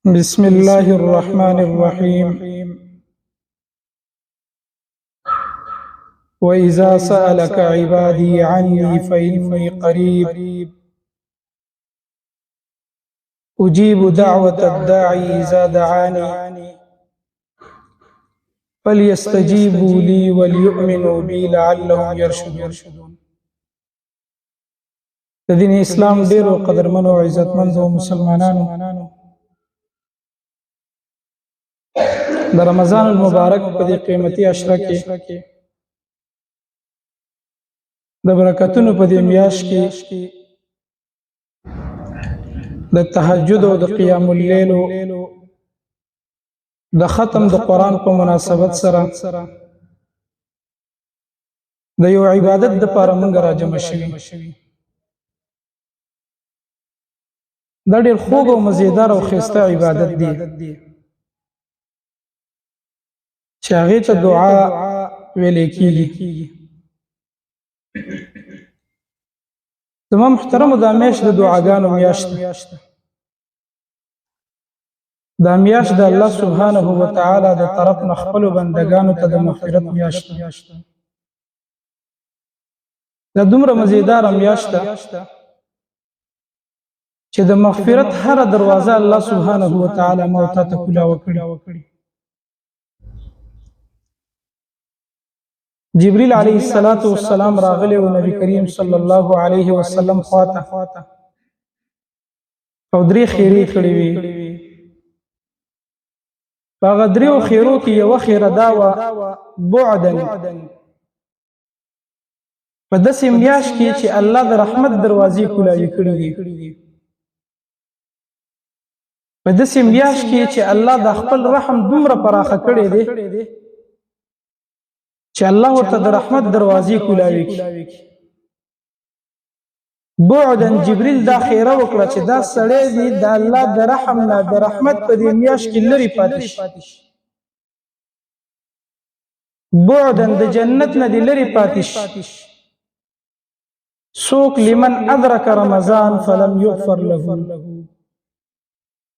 بسم الله الرحمن الرحيم. وإذا سألك عبادي عني فإني قريب، أجيب دعوة الداعي إذا دعاني، فليستجيبوا لي وليؤمنوا بي لعلهم يرشدون. د دین اسلام ډیرو قدرمنو او عزتمندو مسلمانانو، د رمضان المبارک په دې قیمتي عشره کې، د برکتونو په دې میاشت کې، د تهجد او د قیام الليل د ختم د قرآن په مناسبت سره د یو عبادت د پاره مونږ راجمع شوي. دا ډېر خوږ او مزیدار او ښایسته عبادت دی چې هغې ته دعا ویلې کېږي. زما محترمو، دا میاشت د دعاګانو میاشت ده. دا میاشت د الله سبحانه وتعالی د طرف نه خپلو بندګانو ته د مغفرت میاشت ده. دا دومره مزیداره میاشت ده چې د مغفرت هره دروازه الله سبحانه وتعالی ما او تا ته کولاوه کړي. جبريل عليه الصلاة والسلام راغلی او نبی کریم صلی الله علیه وسلم خواته او درې خیرې کړې وې. په هغه دریو خیرو کې یوه خیره دا وه، بعدا، په داسې میاشت کې چې الله د رحمت دروازې کولاوې کړې دي، په داسې میاشت کې چې الله د خپل رحم دومره پراخه کړی دی چې الله ورته د رحمت دروازې کولاوي کړي. بعدا، جبريل دا خیره وکړه چې دا سړی دی د الله د رحم نه، د رحمت په دې میاشت کې لرې پاتې شي. بعدا، د جنت نه دی لرې پاتې شي. څوک؟ لمن ادرک رمضان فلم یغفر له،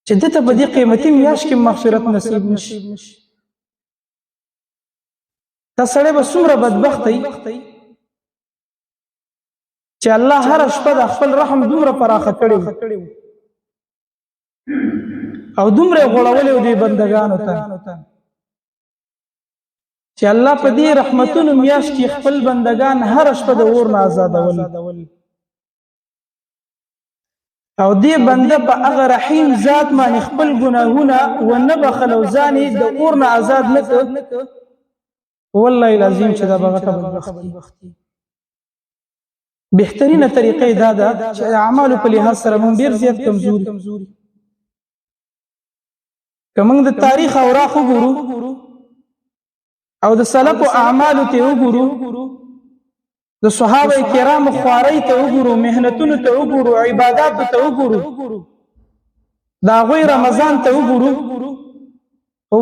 چې ده ته په دې قیمتي میاشت کې مغفرت نصیب نشي، دا سړی به څومره بدبخت دی چې الله هره شپه د خپل رحم دومره پراخه کړی او دومره غوړولی دی بندګانو ته چې الله په دې رحمتونو میاشت کې خپل بندگان هره شپه د اور نه آزادول، او دې بنده په هغه رحیم ذات باندې خپل ګناهونه ونه بخل او ځان یې د اور نه آزاد نه کړ، والله العظیم چې دا به غټه بدبختي. بهترینه طریقه دا ده چې اعمالو په لحاظ سره موږ ډېر زیات کمزوري. که موږ د تاریخ اوراق وګورو او د سلفو اعمالو ته وګورو، د صحابه کرامو خوارۍ ته وګورو، مهنتونو ته وګورو، عباداتو ته وګورو، د هغوی رمضان ته وګورو،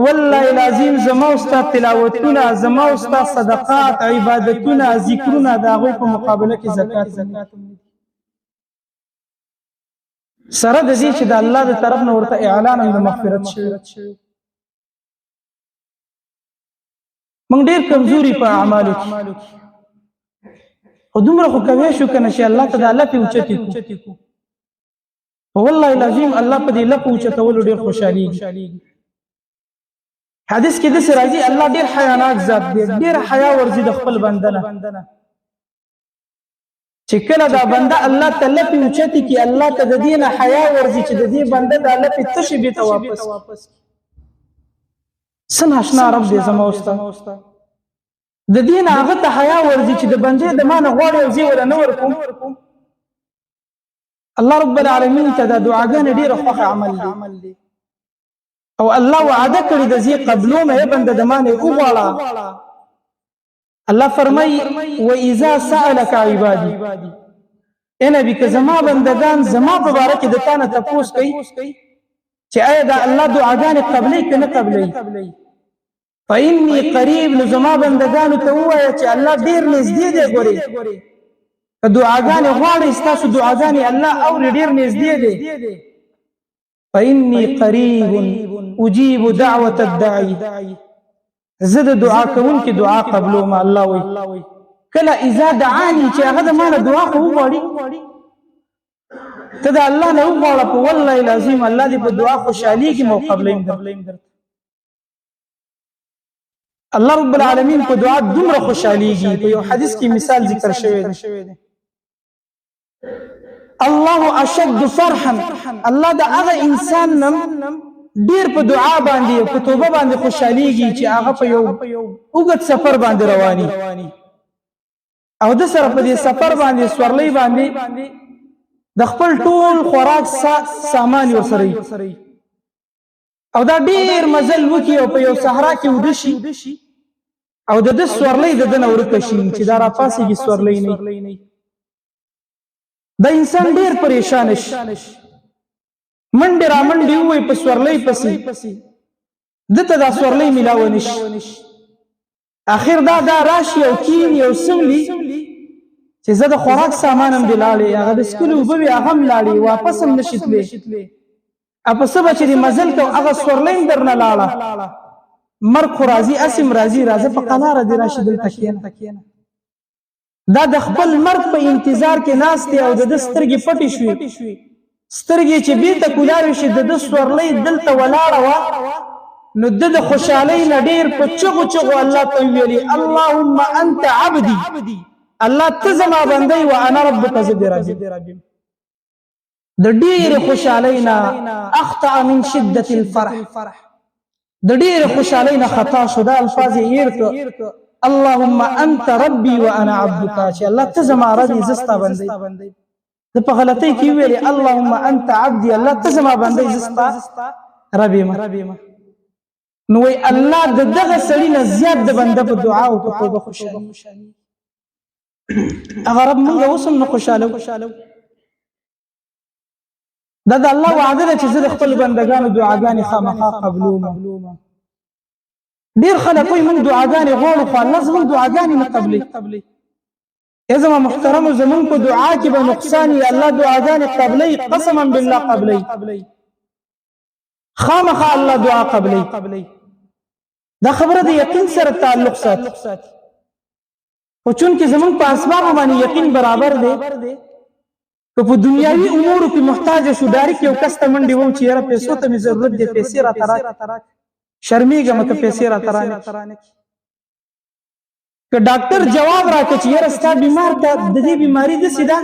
والله العظیم زما او ستا تلاوتونه، زما او ستا صدقات، عبادتونه، ذکرونه د هغوی په مقابله کې زکات نه دي. سره د دې چې د الله د طرف نه ورته اعلان د مغفرت شوی. موږ ډېر کمزوري په اعمالو کې، خو دومره خو کوی شو که نه چې الله ته دا لپې اوچتې کړو. والله العظیم الله په دې لپو اوچتولو ډېر خوشحالېږي. حدیث کې داسې راځي، الله ډېر حیاناک ذات دی، ډېر حیا ورځي د خپل بنده نه، چې کله دا بنده الله ته لپې اوچتې کړي، الله ته د دې نه حیا ورځي چې د دې بنده دا لپې تشې بېرته واپس کړي. څه ناشنا رب دی زما او ستا. د دې نه هغه ته حیا ورځي چې د بندې د ما نه غواړي او زه یې وله نه ورکوم. الله رب العالمین ته دا دعاګانې ډېره خوښه عمل دی، او الله وعده کړې ده زه قبلوم، ای بنده د ما نه یې وغواړه. الله فرمایي وإذا سألك عبادي، ای نبی که زما بندگان زما په باره کې د تا نه تپوس کوي چې آیا دا الله دعاګانې قبلوي که نه قبلوي، فإني قریب، نو زما بندگانو ته ووایه چې الله ډېر نږدې دی. ګورئ که دعاګانې غواړئ، ستاسو دعاګانې الله اوري، ډېر نږدې دی. فإني قریب اجیب دعوة الداعي، زه د دعا کوونکي دعا قبلوم. الله وایي کله اذا دعاني چې هغه د ما نه دعا خو وغواړي، ته د الله نه وغواړه، په والله العظیم الله دې په دعا خوشحالېږي او قبلوم درته. الله رب العالمین په دعا دومره خوشحالېږي. په یو حدیث کې مثال ذکر شوی دی، الله اشد فرحا، الله د هغه انسان نم ډیر په دعا باندې په توبه باندې خوشحالېږي چې هغه په یو اوږد سفر باندې رواني او د سره په دې سفر باندې سورلۍ باندې د خپل ټول خوراک سامان ورسره او دا ډیر مزل وکي او په یو صحرا کې وده شي او د ده سورلۍ د ده نه ورکه شي چې دا راپاڅېږي سورلۍ نه، دا انسان ډیر پریشان شي، منډې را منډې ووایي په سورلۍ پسې، ده ته دا سورلۍ میلاوه نه شي. اخر دا راشي او کیني او سملي چې زه د خوراک سامان هم دې لاړې، هغه د څکلو اوبه وې هغه هم لاړې، واپس هم نه شي تللی، په څه به چې دې مزل کو هغه سورلۍ هم درنه لاړه، مرګ خو راځي هسې هم راځي، راځه په قلاره دې راشي دلته کښېنه. دا د خپل مرګ په انتظار کې ناست دی او د ده سترګې پټې شوې، سترګې چې بیرته کولاوې شي د ده سورلۍ دلته ولاړه وه، نو ده د خوشحالۍ نه ډېر په چغو چغو الله ته وویلې اللهم انت عبدي، الله ته زما بنده یې و انا ربک، زه دې رب یم. د ډېرې خوشحالۍ نه اخطأ من شدة الفرح، د ډېرې خوشحالۍ نه خطا شو، دا الفاظ یې هېر کړه، اللهم انت ربي وانا عبدك، چې الله ته زما رب یې زه ستا بنده یم. ده په غلطۍ کې وویلې اللهم انت عبدي، الله ته زما بنده یې زه ستا رب یم. نو وایي الله د دغه سړي نه زیات د بنده په دعا او په توبه خوشحالي. هغه رب موږ اوس هم نه خوشحالو. دا د الله وعده ده چې زه د خپل بندګانو دعاګانې خامخا قبلوم. ډېر خلک وایي موږ دعاګانې غواړو خو الله زموږ دعاګانې نه قبلوي. ای زما محترمو، زموږ په دعا کې به نقصان وي، الله دعاګانې قبلوي، قسما بالله قبلوي، خامخا الله دعا قبلوي. دا خبره د یقین سره تعلق ساتي، خو چونکې زموږ په اسبابو باندې یقین برابر دی، که په دنیاوي امورو کې محتاج شو ډایرکټ یو کس ته منډې وهم چې یاره پیسو ته مې ضرورت دی، پیسې راته راکړه، شرمېږم که پیسې راته رانه کړي. که ډاکټر جواب راکړي چې یاره ستا بیمار ته د دې بیماري داسې ده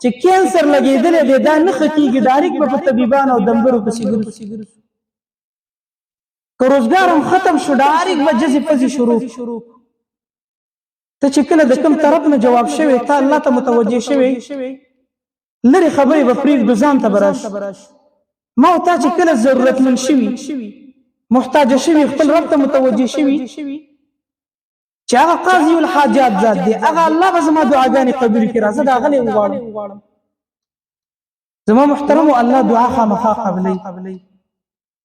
چې کینسر لګېدلی دی، دا نه ښه کېږي، ډایرکټ به په طبیبانو او دمبرو پسې ګرځو. که روزګار هم ختم شو ډایرکټ به جزې پزې شروع. ته چې کله د کوم طرف نه جواب شوی، تا الله ته متوجه شوی، لرې خبرې به پرېږدو، ځان ته به راشو. ما او تا چې کله ضرورتمند شوي، محتاج شوي، خپل رب ته متوجه شوي چې هغه قاضي الحاجات ذات دی، هغه الله به زما دعاګانې قبول کړي، راځه د هغه نه وغواړم. زما محترمو، الله دعا خامخا قبلوي،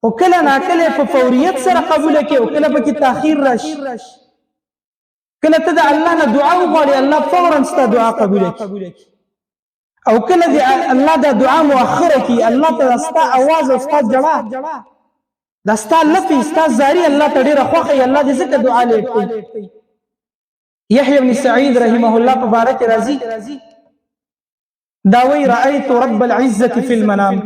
خو کله ناکله په فوریت سره قبوله کړي او کله پکې تاخیر راشي. کله ته د الله نه دعا وغواړې، الله فورا ستا دعا قبوله کړي، او کله دې الله دا دعا مؤخره کړي، الله ته ستا اواز او ستا ژړا، دا ستا لپې، ستا زاري الله ته ډېره خوښه وي، الله دې ځکه دعا لیټ کوي. یحیی بن سعید رحمه الله په باره کې راځي، دا وایي رأیت رب العزة فی المنام،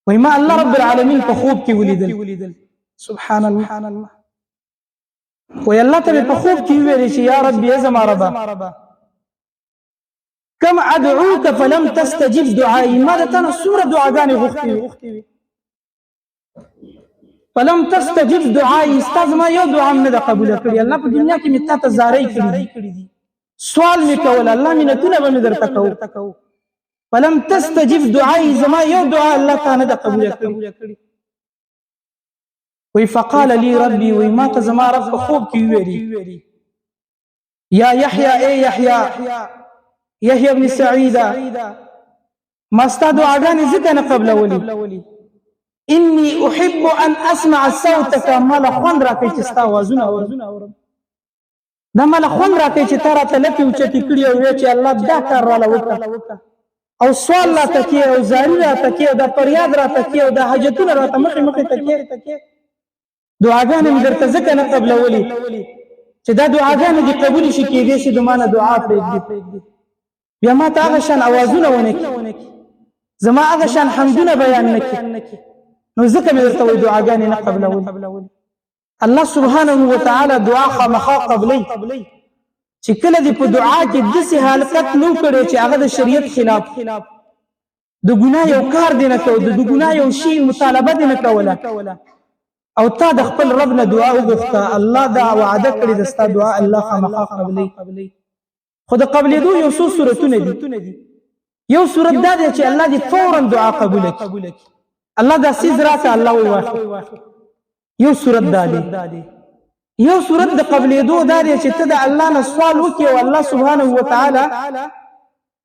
وایي ما الله رب العالمین په خوب کې ولیدل. سبحان الله. وایي الله ته مې په خوب کې وویلې چې یا ربي، ای زما ربه، کم ادعوک فلم تستجب دعائي، ما د تا نه څومره دعاګانې غوښتې وې، فلم تستجب دعائي، ستا زما یو دعا هم نه ده قبوله کړې. الله په دنیا کې مې تا ته زارۍ کړې دي، سوال مې کول، الله منتونه به مې درته کوو، فلم تستجب دعائي، زما یو دعا الله تا نه ده قبوله کړې. وی فقال لي ربي، وی ما ته زما رب په خوب کې وویلي یا یحیی، ای یحیی، یحیی بن سعید، ما ستا دعاګانې ځکه نه قبلولې، انی احب ان اسمع صوتک، ما له خوند راکوي چې ستا اوازونه اورم، دا ما له خوند راکوي چې تا راته لپې اوچتې کړي او وایې چې الله دا کار راله وکړه. او سوال را تکي او زاری را تکي او دا فریاد را تکي او دا حاجتونه را ته مخې مخې تکي، دعاګانې مې درته ځکه نه قبلولې چې دا دعاګانې دې قبولې شي، کېدای شي د ما نه دعا پرېږدي، بیا ما ته هغه شان اوازونه ونه کړي، زما هغه شان حمدونه بیان نه کړي، نو ځکه مې درته وایي دعاګانې نه قبلولې. الله سبحانه وتعالی دعا خامخا قبلوي چې کله دې په دعا کې داسې حرکت نو کړی چې هغه د شریعت خلاف، د ګناه یو کار دې نه کو، د ګناه یو شی مطالبه دې نه کوله، او تا د خپل رب نه دعا وغوښته، الله دا وعده کړې ده ستا دعا الله خامخا قبلوي. خو د قبلېدو یو څو صورتونه دي. یو صورت دا دی چې الله دې فورا دعا قبوله کړي، الله دا څیز راکړه، الله وایي واخله. یو صورت دا دی. یو صورت د قبلېدو دا دی چې ته د الله نه سوال وکړې او الله سبحانه وتعالی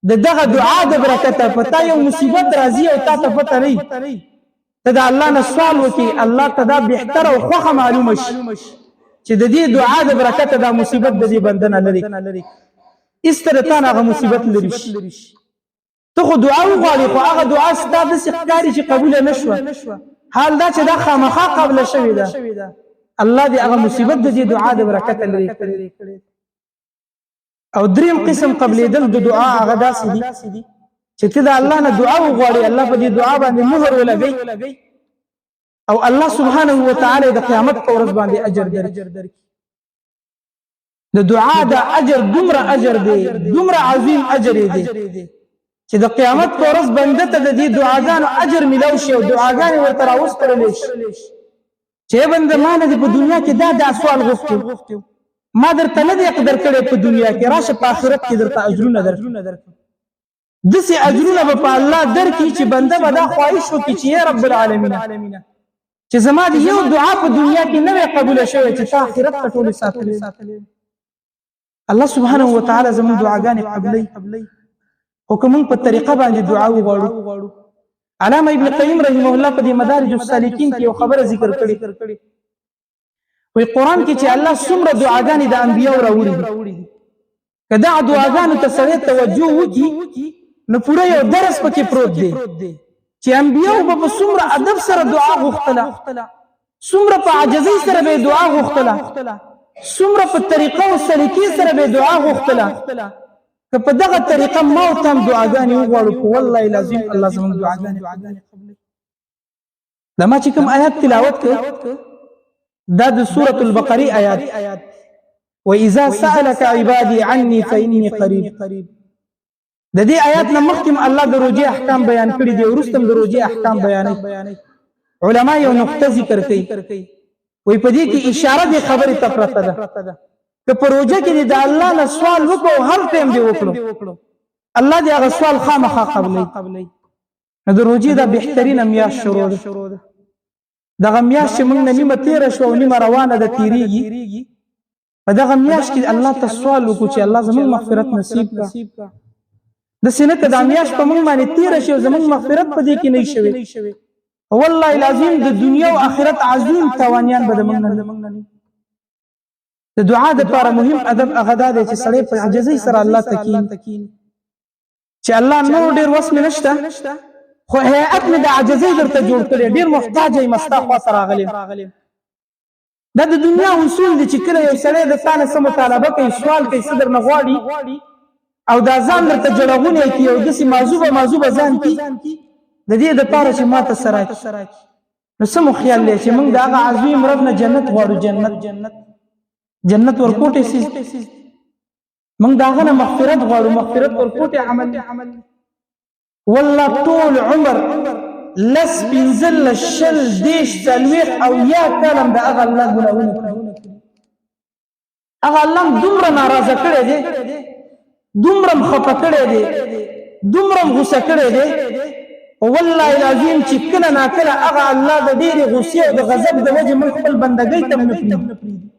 د دغه دعا د برکته په تا یو مصیبت راځي او تا ته پته نه، ته د الله نه سوال وکړې، الله ته دا بهتره او خوښه معلومه شي چې د دې دعا د برکته دا مصیبت د دې بنده نه لرې، ایسته د تا نه هغه مصیبت لرې شي. ته خو دعا وغواړې، خو هغه دعا ستا داسې ښکاري چې قبوله نه شوه، حال دا چې دا خامخا قبله شوې ده، الله دې هغه مصیبت د دې دعا د برکته لرې کړي. او دریم قسم قبلېدل د دعا هغه داسې دي چې ته د الله نه دعا وغواړې، الله په دې دعا باندې مهر ولګوي او الله سبحانه وتعالی د قیامت په ورځ باندې اجر درکړي. د دعا د اجر دومره اجر دی، دومره عظیم اجر دی چې د قیامت په ورځ بنده ته د دې دعاګانو اجر ملاو شي او دعاګانې ورته راوسپړلی شي چې بنده ما نه دې په دنیا کې دا دا سوال غوښتی، ما درته نه دی قدر کړی په دنیا کې، راشه په آخرت کې درته اجرونه درکړم. داسې اجرونه به په الله درکړي چې بنده به دا خواهش وکړي چې یا رب العالمین چې زما د یو دعا په دنیا کې نه وی قبوله شوې چې تا آخرت ته ټولې ساتلې. الله سبحانه وتعالی زموږ دعاګانې قبلوي، خو که موږ په طریقه باندې دعا وغواړو. علامه ابن قیم رحمه الله په دې مدارج السالکین کې یو خبره ذکر کړې، وایي قرآن کې چې الله څومره دعاګانې د انبیاو راوړي دي، که دا دعاګانو ته سړی توجه وکړي نو پوره یو درس پکې پروت دی چې انبیاو به په څومره ادب سره دعا غوښتله، څومره په عاجزۍ سره به دعا غوښتله، څومره په طریقه او سلیقې سره به دعا غوښتله. که په دغه طریقه ما او ته هم دعاګانې وغواړو، په والله العظیم الله زموږ دعاګانې قبلوي. دا ما چې کوم آیات تلاوت کړ دا د سورة البقرې آیات، وإذا سألك عبادي عني فإني قریب. د دې آیات نه مخکې الله د روژې احکام بیان کړي دي، وروسته هم د روژې احکام بیانوي. علما یو نقطه ذکر کوي، وایي په دې کې اشاره دې خبرې ته پرته ده که په روژه کې دې د الله نه سوال وکړو، هر ټایم دې وکړو، الله دې هغه سوال خامخا قبلوي. نو د روژې دا بهترینه میاشت شروع ده. دغه میاشت چې موږ نه نیمه تېره شوه او نیمه روانه ده تېرېږي، په دغه میاشت کې الله ته سوال وکړو چې الله زموږ مغفرت نصیب کړه. داسې نه که دا میاشت په موږ باندې تېره شي او زموږ مغفرت په دې کې نه شوی، والله العظیم د دنیا او آخرت عظیم تاوانیان به د موږ نه. د دعا دپاره مهم ادب هغه دا دی چې سړی په عاجزۍ سره الله ته کښېني چې الله نور ډېر وس مې نشته، خو هیئت مې د عاجزۍ درته جوړ کړی، ډېر محتاج یم، ستا خوا ته راغلی. دا د دنیا اصول دي چې کله یو سړی د تا نه څه مطالبه کوي، سوال کوي، څه درنه غواړي او دا ځان درته جړغونی کړي او داسې معذوبه معذوبه ځان کړي د دې دپاره چې ما ته څه راکړي، نو څه مو خیال دی چې موږ د هغه عظیم رب نه جنت غواړو؟ جنت جنت ورکوټی څیز، موږ د هغه نه مغفرت غواړو، مغفرت ورکوټی عمل. والله ټول عمر لس پنځلس 20 30 40 او یا کال هم د هغه الله ګناهونه کړي، هغه الله هم دومره ناراضه کړی دی، دومره هم خفه کړی دی، دومره هم غوسه کړی دی، والله العظیم چې کله ناکله هغه الله د ډېرې غوسې او د غضب د وجې موږ خپل بندګۍ ته هم نه پرېږدي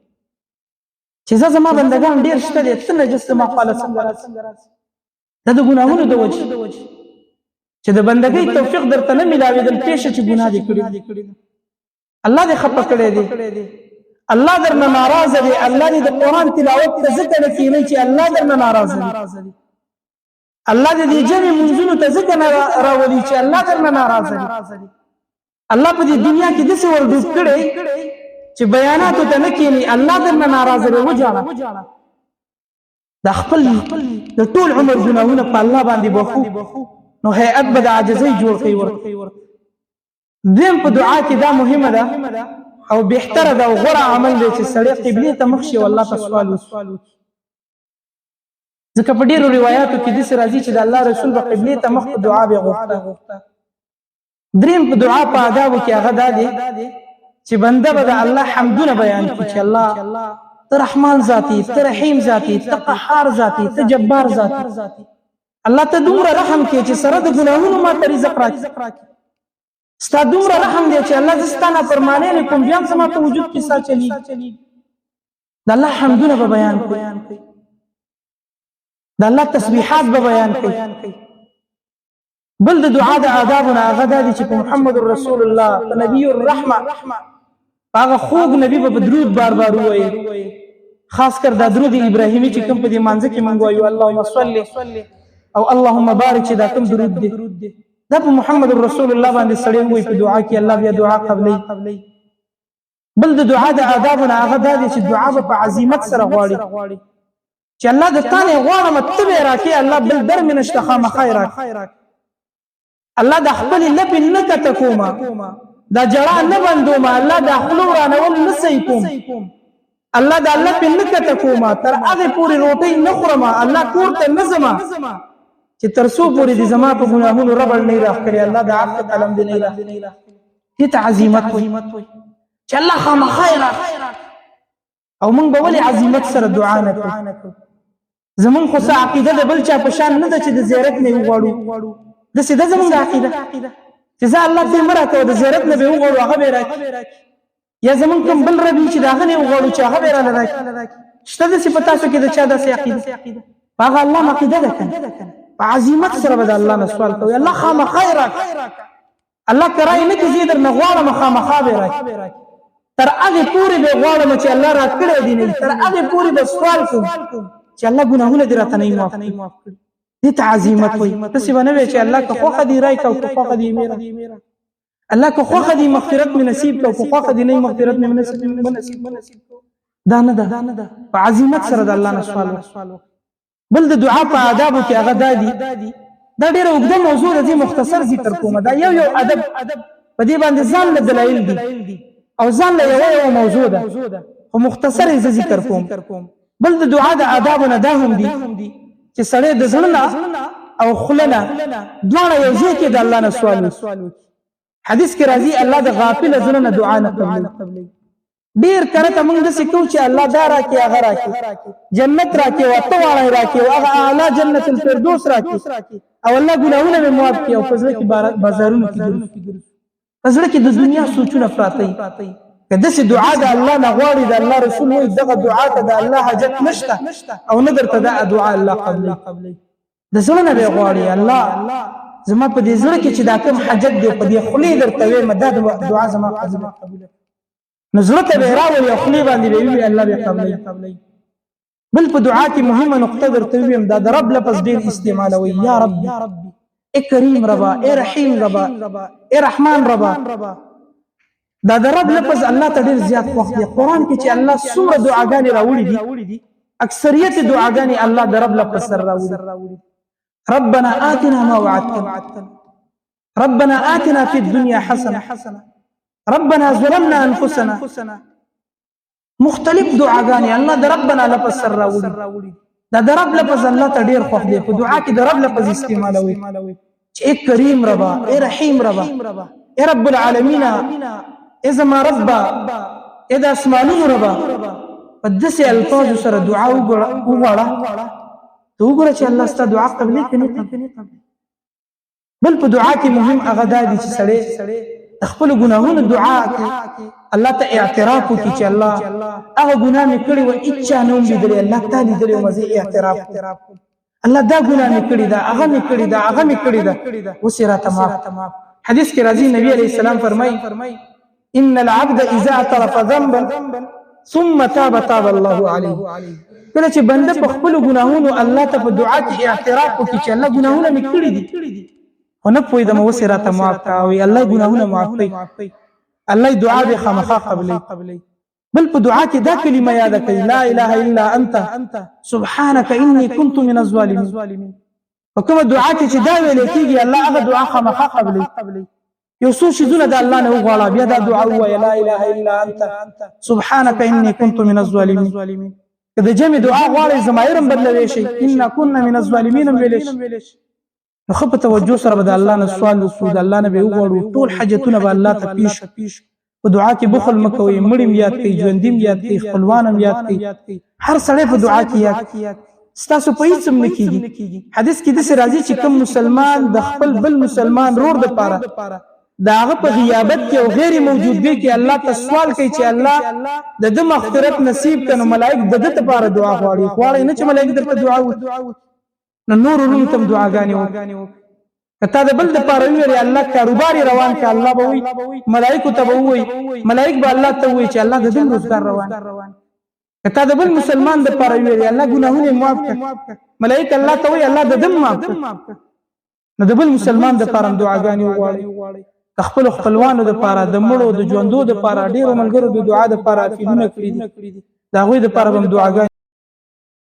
چې زه زما بندګان ډېر شته دی، ته نجس زما خواله څنګه راځې؟ دا د ګناهونو د وجې چې د بندګۍ توفیق درته نه ملاوېدل، پېښه چې ګناه دې کړې، الله دې خفه کړی دی، الله درنه ناراضه دی، الله دې د قرآن تلاوت ته ځکه نه کښېنوي چې الله درنه ناراضه دی. الله دې دې جمع منځونو ته ځکه نه راولي چې الله درنه ناراضه دی. الله په دې دنیا کې داسې ور ډوب کړی چې بیاناتو ته نه کینی، الله درنه ناراضه دی. وجاړه د خپل د ټول عمر ګناهونه په الله باندې بخو، نو هیئت به د عاجزۍ جوړ کوي ورته. دویم په دعا کې دا مهمه ده او بهتره ده او غوره عمل دی چې سړی قبلې ته مخ شي او الله ته سوال وکړي، ځکه په ډېرو روایاتو کې داسې راځي چې د الله رسول به قبلې ته مخ په دعا به غوښته. دریم په دعا په آدابو کې هغه دا دی چې بنده به د الله حمدونه بیان کړي چې الله ته رحمان ذاتي، ته رحیم ذاتي، ته قهار ذاتي، ته جبار ذاتي. الله ته دومره رحم کې چې سره د ګناهونو ما ته رزق راکړي. ستا دومره رحم دی چې الله زه ستا نافرمانۍ نه کوم، بیا هم زما په وجود کې ساه چلېږي. د الله حمدونه به بیان کړي، د الله تسبیحات به بیان کړي. بل د دعا د آدابو نه هغه دا دي چې په محمد رسول الله، په نبی الرحمه، په هغه خوږ نبی به په درود بار بار ووایي. خاص کر دا درود ابراهیمي چې کوم په دې مانځه کې مونږ وایو، اللهم صل او اللهم بارک، چې دا کوم درود دی، دا په محمد رسول الله باندې سړی وایي په دعا کې، الله بیا دعا قبلوي. بل د دعا د آدابو نه هغه دا دی چې دعا به په عظیمت سره غواړي چې الله د تا نه غواړم ته به یې راکړې، الله بل در مې نشته، خامخا یې راکړې. الله د خپلې لپې نه کته کومه، دا جړا نه بندومه، الله د خوله ورانول نه صحیح کوم، الله د لپې نه کته کومه، تر هغې پورې روټۍ نه خورمه، الله کور ته نه ځمه چې تر څو پورې دې زما په ګناهونو ربړ نه راښکلی، الله د عفو قلم دې نه راښکلی. دې ته عظیمت وایي چې الله خامخا یې راکړي. او موږ به ولې عظیمت سره دعا نه کوو؟ زمونږ خو څه عقیده د بل چا په شان نه ده چې د زیارت نه یې وغواړو. داسې ده زمونږ عقیده چې زه الله ته مه راکوه، د زیارت نه به یې وغواړو هغه به یې راکړي، یا زمونږ کوم بل رب وي چې د هغه نه یې وغواړو چې هغه به یې راله راکړي. شته داسې په تاسو کې د چا داسې عقیده؟ په هغه الله عقیده ده که نه؟ په عظیمت سره به د الله نه سوال کوي، الله خامخا یې راکړي. الله کرای نه کې زه درنه غواړم، خامخا به راکړي. تر هغې پورې به غواړم چې الله راکړی دی نه، تر هغې پورې به سوال کوم چې الله ګناهونه دې راته نه معاف کړي. دې ته عظیمت وایي. داسې به نه وي چې الله که خوښه دي رای که، او که خوښه دي میرا، الله که خوښه دي مغفرت مې نصیب که، او که خوښه دي نه مغفرت مې نصیب. دا نه ده. په عظیمت سره د الله نه سوال وکړه. بل د دعا په آدابو کې هغه دا دي، دا ډېره اوږده موضوع ده، زه مختصر ذکر کوم. دا یو یو ادب په دې باندې ځان له دلایل دي او ځان له یوه یوه موضوع ده، خو مختصر یې زه ذکر کوم. بل د دعا د آدابو نه دا هم دي چې سړی د زړه نه او خوله نه دواړه یو ځای کې د الله نه سوال وکړي. حدیث کې راځي الله د غافل زړه نه دعا نه قبلوي. ډیر کله ته موږ داسې کوو چې الله دا راکړي هغه راکړي، جنت راکړي او اته واړه یې راکړي او هغه اعلی جنت الفردوس راکړي او الله ګناهونه مې معاف کړي، او په زړه کې بازارونو کې ګرځو، په زړه کې د دنیا سوچونه پراته وي. که داسې دعا د الله نه غواړي، د الله رسول وایي دغه دعا ته د الله حاجت نشته او نه درته دا دعا الله قبلوي. د زړه نه به غواړي، الله زما په دې زړه کې چې دا کوم حاجت دی په دې خولې درته وایم، دا دعا زما قبوله. نو زړه ته به یې راولي او خولې باندې به یې ووایي، الله به یې قبلوي. بل په دعا کې مهمه نقطه درته ووایم، دا د رب لفظ ډېر استعمالوي، یا ربي، ای کریم ربا، ای رحیم ربا، ای رحمان ربا. دا د رب لفظ الله ته ډېر زیات خوښ دی. قرآن کې چې الله څومره دعاګانې راوړي دي، اکثریت دعاګانې الله د رب لفظ سره راوړي. ربنا آتنا ما وعدتنا، ربنا آتنا في الدنيا حسنة، ربنا ظلمنا انفسنا. مختلف دعاګانې الله د ربنا لفظ سره راوړي. دا د رب لفظ الله ته ډیر خوښ دی. په دعا کې د رب لفظ استعمالوي چې ای کریم ربا، ای رحیم ربا، ای رب العالمین، ای زما ربا، ای د اسمانونو ربا. په داسې الفاظو سره دعا وغواړه، ته وګوره چې الله ستا دعا قبلوي که نه قبلوي. بل په دعا کې مهم هغه دا دی چې سړی د خپلو ګناهونو دعا کوي، الله ته اعتراف وکړي چې الله هغه ګناه مې کړې وه، هېچا نه وم لیدلی، الله تا لیدلی وم، زه اعتراف کوم، الله دا ګناه مې کړې ده، هغه مې کړې ده، هغه مې کړې ده، اوس یې راته معاف. حدیث کې راځي نبی علیه السلام فرمایي ان العبد اذا اعترف ذنبا ثم تاب تاب الله عليه. کله چې بنده په خپل ګناهونو الله ته په دعا کې اعتراف وکړي چې الله ګناهونه مې کړي دي، خو نه پوهېدم، اوس یې راته معاف کړه، او الله ګناهونه معاف کړي، الله دعا به خامخا قبلوي. بل په دعا کې دا کلمه یاده کړئ، لا اله الا انت سبحانك اني كنت من الظالمين. په کومه دعا کې چې دا ویل کېږي، الله هغه دعا خامخا قبلوي. یو څو شیزونه د الله نه وغواړه، بیا دا دعا ووایه، لا اله الا انت سبحانك اني كنت من الظالمين. که د جمع دعا غواړئ، ضمایر هم بدلوی شئ، انا كنا من الظالمین هم ویلی شئ. نو ښه په توجه سره به د الله نه سوال وکړو، د الله نه به وغواړو، ټول حاجتونه به الله ته پیش. په دعا کې بخل مه کوئ، مړي هم یاد کړئ، ژوندي هم یاد کړئ، خپلوان هم یاد کړئ، هر سړی په دعا کې یاد. ستاسو په هیڅ هم نه کېږي. حدیث کې داسې راځي چې کوم مسلمان د خپل بل مسلمان رور دپاره د هغه په غیابت کې او غیر موجودګۍ کې الله ته سوال کوي چې الله د ده مغفرت نصیب کړه، نو ملایک د ده دپاره دعا غواړي. غواړئ نه چې ملایک درته دعا وکړي؟ نو نور وروڼو ته هم دعاګانې وکړي. که تا د بل دپاره وویلې الله کاروبار یې روان کړه، الله به وایي ملایکو ته به ووایي، ملایک به الله ته ووایي چې الله د ده روزګار روان. که تا د بل مسلمان دپاره وویلې الله ګناهونه یې معاف کړه، ملایک الله ته وایي الله د ده معاف کړه. نو د بل مسلمان دپاره هم دعاګانې وغواړئ، د خپلو خپلوانو دپاره، د مړو د ژوندو دپاره. ډېرو ملګرو د دعا دپاره اپیلونه کړي دي، د هغوی دپاره به هم دعاګانې.